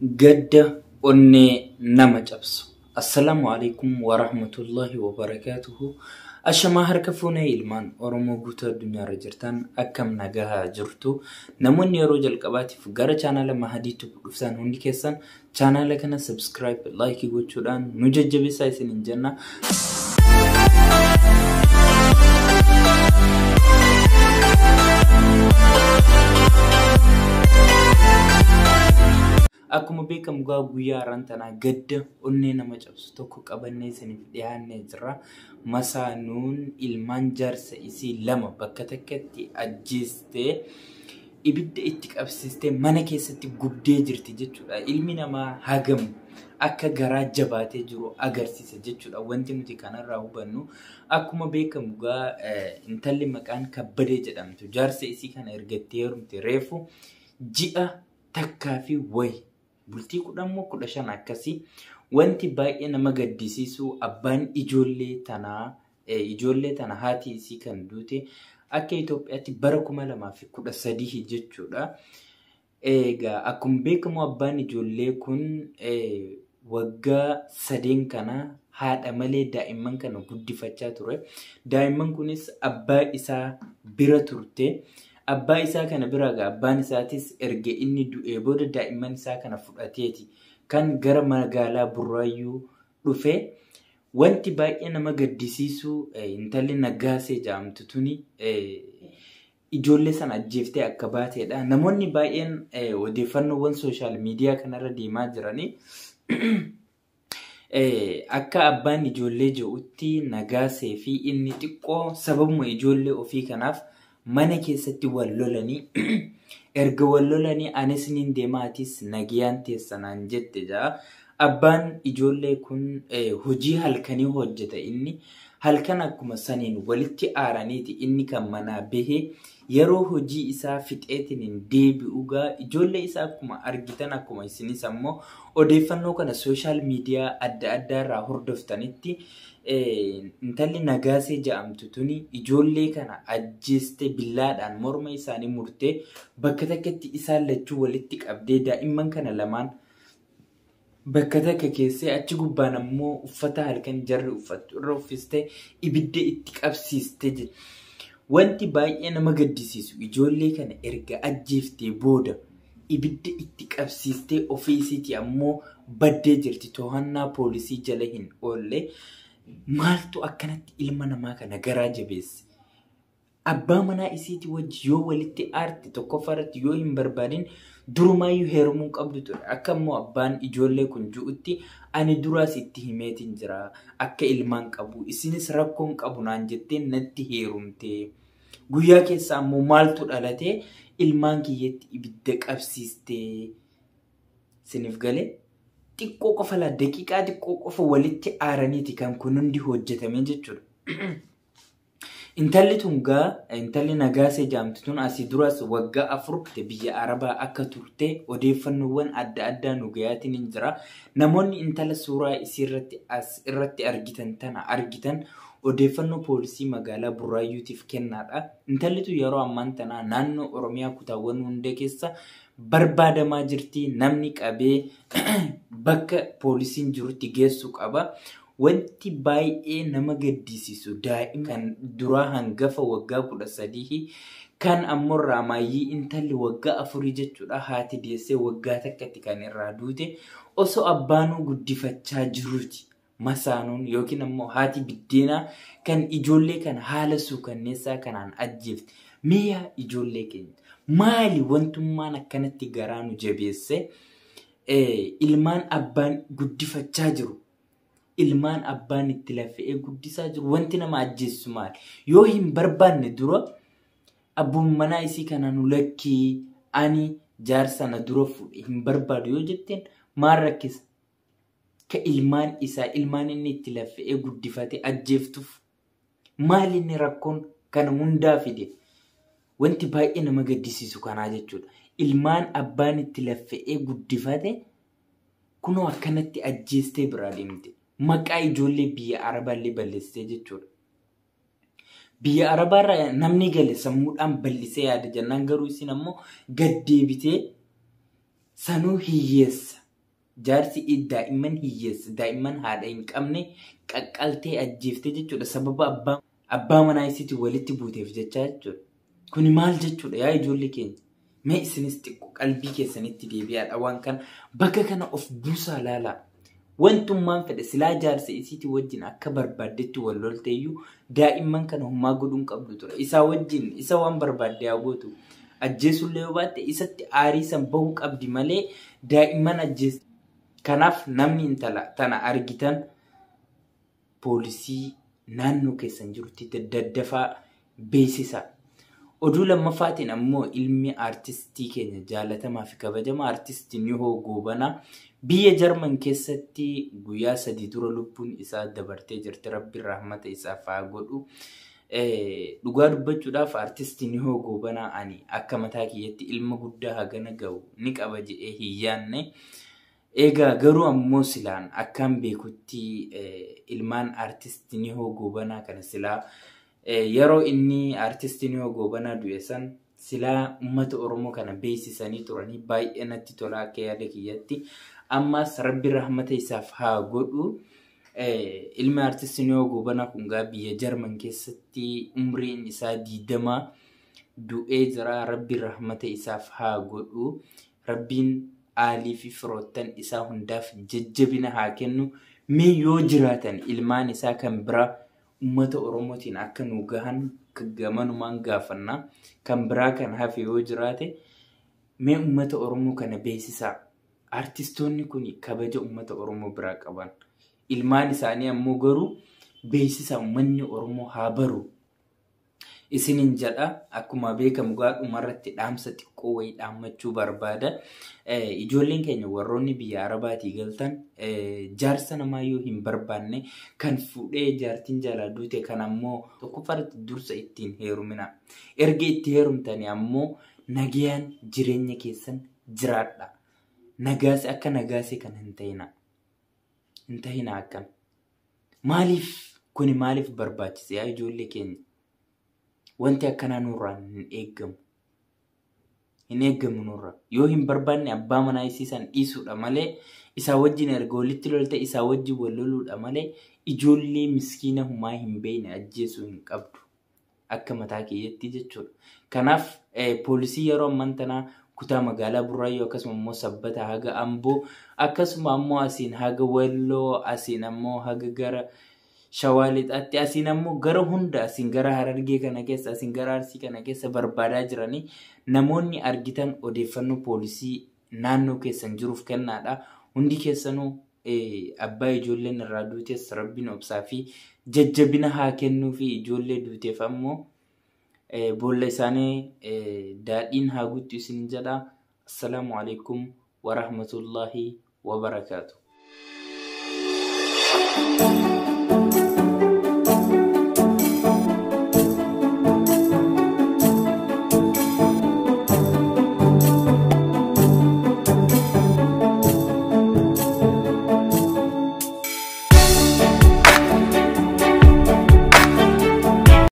Gadda onnee nama cabsu. Assalaamu alaikum warahmatullahi wabarakaatuhu. Ashamaa harka fuunee ilmaan Oromoo guutuu addunyaarra jirtan akkam nagahaa jirtu. Namoonni yeroo jalqabaatiif gara chaanaala Mahadiitti dhuftan hundi keessan chaanaala kana subscribe, like gochuudhaan nu jajjabeessaa isiniin jenna. Akkuma beekamu gaa guyyaa har'aan tanaa gadda onnee nama cabsu tokko qabannee isiniif dhiyaannee jirra. Masaanuun ilmaan jaarsa isii lama bakka takkatti ajjeestee ibidda itti qabsiistee mana keessatti gubdee jirti jechuudha. Ilmi namaa hagam akka garaa jabaatee jiru agarsiisa jechuudha. Wanti nuti kanarraa hubannu akkuma beekamu gaa intalli maqaan Kabbadee jedhamtu jaarsa isii kana ergattee heerumte reefu ji'a takkaa fi wayi bultii 10 moo 15 akkasii. Wanti baay'ee nama gaddisiisu abbaan ijoollee tanaa ijoollee tana haati isii kan duute akka Itoophiyaatti bara 2013 jechuudha. Egaa akkuma beekamu abbaan ijoollee kun waggaa 3 kana haadha malee daa'imman kana guddifachaa ture. Daa'imman kunis abbaa isaa bira turte. Abbaa isaa kana bira egaa abbaan isaatis erga inni du'ee booda daa'imman isaa kana fudhateeti kan gara magaalaa Burraayyuu dhufe. Wanti baay'ee nama gaddisiisu intalli Naggaasee jedhamtu tuni ijoollee sana ajjeeftee akka baateedha. Namoonni baay'een odeeffannoowwan sooshaal miidiyaa kanarra deemaa jiranii akka abbaan ijoollee jedhutti Naggaasee fi inni xiqqoo sababuma ijoollee ofii kanaaf mana keessatti wal lolanii erga wal lolanii anis nin deema atis nagayaan teessanaan jette jaa. Abbaan ijoollee kun hojii halkanii hojjeta inni. Halkan akkuma saniin walitti aaraniiti inni kan manaa bahe yeroo hojii isaa fixeetiin hin deebi'u gaa ijoollee isaa akkuma argitan akkuma isinis ammoo odeeffannoo kana sooshaal miidiyaa adda addaa irraa hordoftanitti intalli Naggaasee jedhamtu tuni ijoollee kana ajjeeste billaadhaan morma isaanii murtee bakka takkatti isaan lachuu walitti qabdee daa'imman kana lamaan bakka takka keessee achi gubbaan ammoo uffata halkan jarri uffattu irra uffistee ibidda itti qabsiiste jechuudha. Wanti baay'ee nama gaddisiisu ijoollee kana erga ajjeeftee booda ibidda itti qabsiistee ofii isiitii ammoo baddee jirti. To'annaa poolisii jala hin oolle. Maaltu akkanatti ilma namaa kana garaa jabeesse? Abbaa manaa isiitii wajji yoo walitti aarte tokkoffaa irratti yoo hin barbaadin durumaayyuu heerumuu qabdu ture. Akka immoo abbaan ijoollee kun ji'utti ani duraas itti himeetiin jira. Akka ilmaan qabu isinis rakkoon qabu naan jettee natti heerumte. Guyyaa keessa ammoo maaltu dhalatee ilmaan kiyyatti ibidda qabsiiste. Siniif galee xiqqoo qofa laa daqiiqaa xiqqoo qofa walitti aaraniiti kan kun hundi hojjetame jechuudha. Intalli tun gaa intalli Naggaasee jedhamtu tun asii duras waggaa 4 biyya Arabaa akka turte odeeffannoowwan adda addaa nu gayaatiin hin jira. Namoonni intala suuraa isii irratti as irratti argitan tana argitan odeeffannoo poolisii magaalaa Burraayyuutiif kennaadha. Intalli tun yeroo ammaan tanaa naannoo Oromiyaa kutaawwan hunda keessa barbaadamaa jirti. Namni qabee bakka poolisiin jirutti geessu qaba. Wanti baay'ee nama gaddisiisu daa'ima kan duraa hangafa waggaa 13 kan ammoo raamaayyii intalli waggaa 4 jechuudha haati deessee waggaa takkatti kan irraa duute osoo abbaanuu guddifachaa jiruuti. Masaanuun yookiin ammoo haati biddeenaa kan ijoollee kana haala suukanneessaa kanaan ajjeefte. Mi'a ijoollee keenya maali wantummaan akkanatti garaa nu jabeesse ilmaan abbaan guddifachaa jiru. Ilmaan abbaan itti lafee guddisaa jiru wanti nama ajjeessu maali? Yoo hin barbaanne dura abbuun manaa isii kana nu lakkii ani jaarsa na dura fuudhe hin barbaadu yoo jetteen maal rakkisa? Ka ilmaan isaa ilmaan inni itti lafee guddifate ajjeeftuuf maali inni rakkoon kana hundaa fide? Wanti baay'ee nama gaddisiisu kanaa jechuudha. Ilmaan abbaan itti lafee guddifate kunoo akkanatti ajjeestee biraa deemte. Maqaa ijoollee biyya Arabaallee balleessitee jechuudha. Biyya Arabaarraa namni gale sammuudhaan bal'isee yaada jennaan garuu isin ammoo gad deebitee sanuu hiyyeessa. Jaarsi daa'imman hiyyeessa, daa'imman haadha hin qabne qaqqaltee ajjeeftee jechuudha. Sababa abbaa manaa isiitiin walitti buuteef jechaa jechuudha. Kuni maal jechuudha yaa ijoollee keenya? Mee isinis xiqqoo qalbii keessanitti deebi'aadha waan kana bakka kana of buusaa laalaa. Wantummaan fedhe silaa jaarsa isiitii wajjin akka barbaaddetti wal lolteeyyuu daa'imman kana hummaa godhuun qabdu ture. Isaa wajjin isa waan barbaadde haa gootu. Ajjeesullee yoo baatte isatti aarii san bahuu qabdi malee daa'imman ajjees. Kanaaf namni intala tana argitan poolisii naannoo keessan jirutti daddafaa beeksisaa. Oduu lammaffaatiin ammoo ilmi aartistii keenya jaalatamaa fi kabajamaa aartistii Nihoo Goobanaa biyya Jarman keessatti guyyaa 3 dura lubbuun isaa dabartee jirti. Rabbiin rahmata isaaf haa godhu. Dhugaa dubbachuudhaaf aartistii Nihoo Goobanaa ani akka mataa kiyyatti ilma guddaa hagana gahu ni qaba jedhee hin yaadne. Egaa garuu ammoo silaan akkaan beekutti ilmaan aartistii Nihoo Goobanaa kana silaa yeroo inni aartistii Nihoo Goobanaa du'e san silaa uummata Oromoo kana beeksisanii turanii baay'ee natti tola akka yaada kiyyatti. Ammas Rabbi rahmata isaaf haa godhu. Ilmi aartistii Nihoo Goobanaa kun gaa biyya Jarman keessatti umriin isaa 20 du'ee jira. Rabbi rahmata isaaf haa godhu. Rabbiin aalii fi firoottan isaa hundaaf jajjabina haa kennu. Mee yoo jiraatan ilmaan isaa kan biraa uummata Oromootiin akka nu gahan gamanumaan gaafanna. Kan biraa kan hafe yoo jiraate mee uummata Oromoo kana beeksisaa. Aartistoonni kun kabaja uummata Oromoo biraa qaban. Ilmaan isaanii ammoo garuu beeksisaa uummanni Oromoo haa baru. Isinin jedha akkuma beekamu gaa dhumarratti dhaamsa xiqqoo wayii dhaammachuu barbaada. Ijoolleen keenya warroonni biyya Arabaatii galtan jaarsa namaa yoo hin barbaanne kan fuudhee jaartiin jalaa duute kan ammoo tokkoffaatti dursa ittiin heerumina. Erga itti heerumtanii ammoo nagayaan jireenya keessan jiraadha. Nagaase akka nagaasee kan hin ta'ina. Hin ta'ina akkam. Maaliif kuni maaliif barbaachise yaa ijoollee keenya? Wanti akkanaa nurraa hin eeggamu. Hin eeggamu nurraa. Yoo hin barbaanne abbaa manaa isiisan dhiisuudha malee isaa wajjin erga walitti lolte isaa wajjin wal loluudha malee ijoollee miskiina humaa hin beekne ajjeesuu hin qabdu. Akka mataa kiyyatti jechuudha. Kanaaf poolisii yeroo ammaan tanaa kutaa magaalaa Burraayyuu akkasuma immoo Sabbata haga Amboo akkasuma ammoo asiin haga Walloo asiin ammoo haga gara Shawaa Lixaatti asiin ammoo gara hunda asiin gara Harargee kana keessa asiin gara Arsii kana keessa barbaadaa jiranii namoonni argitan odeeffannoo poolisii naannoo keessan jiruuf kennaadha. Hundi keessanuu abbaa ijoolleen irraa duutes Rabbiin obsaa fi jajjabina haa kennuu fi ijoollee duuteef ammoo boolla isaanii daadhiin haa guutu isin jedha. Assalaamu alaikum warahmatullaahi wabarakaatuh.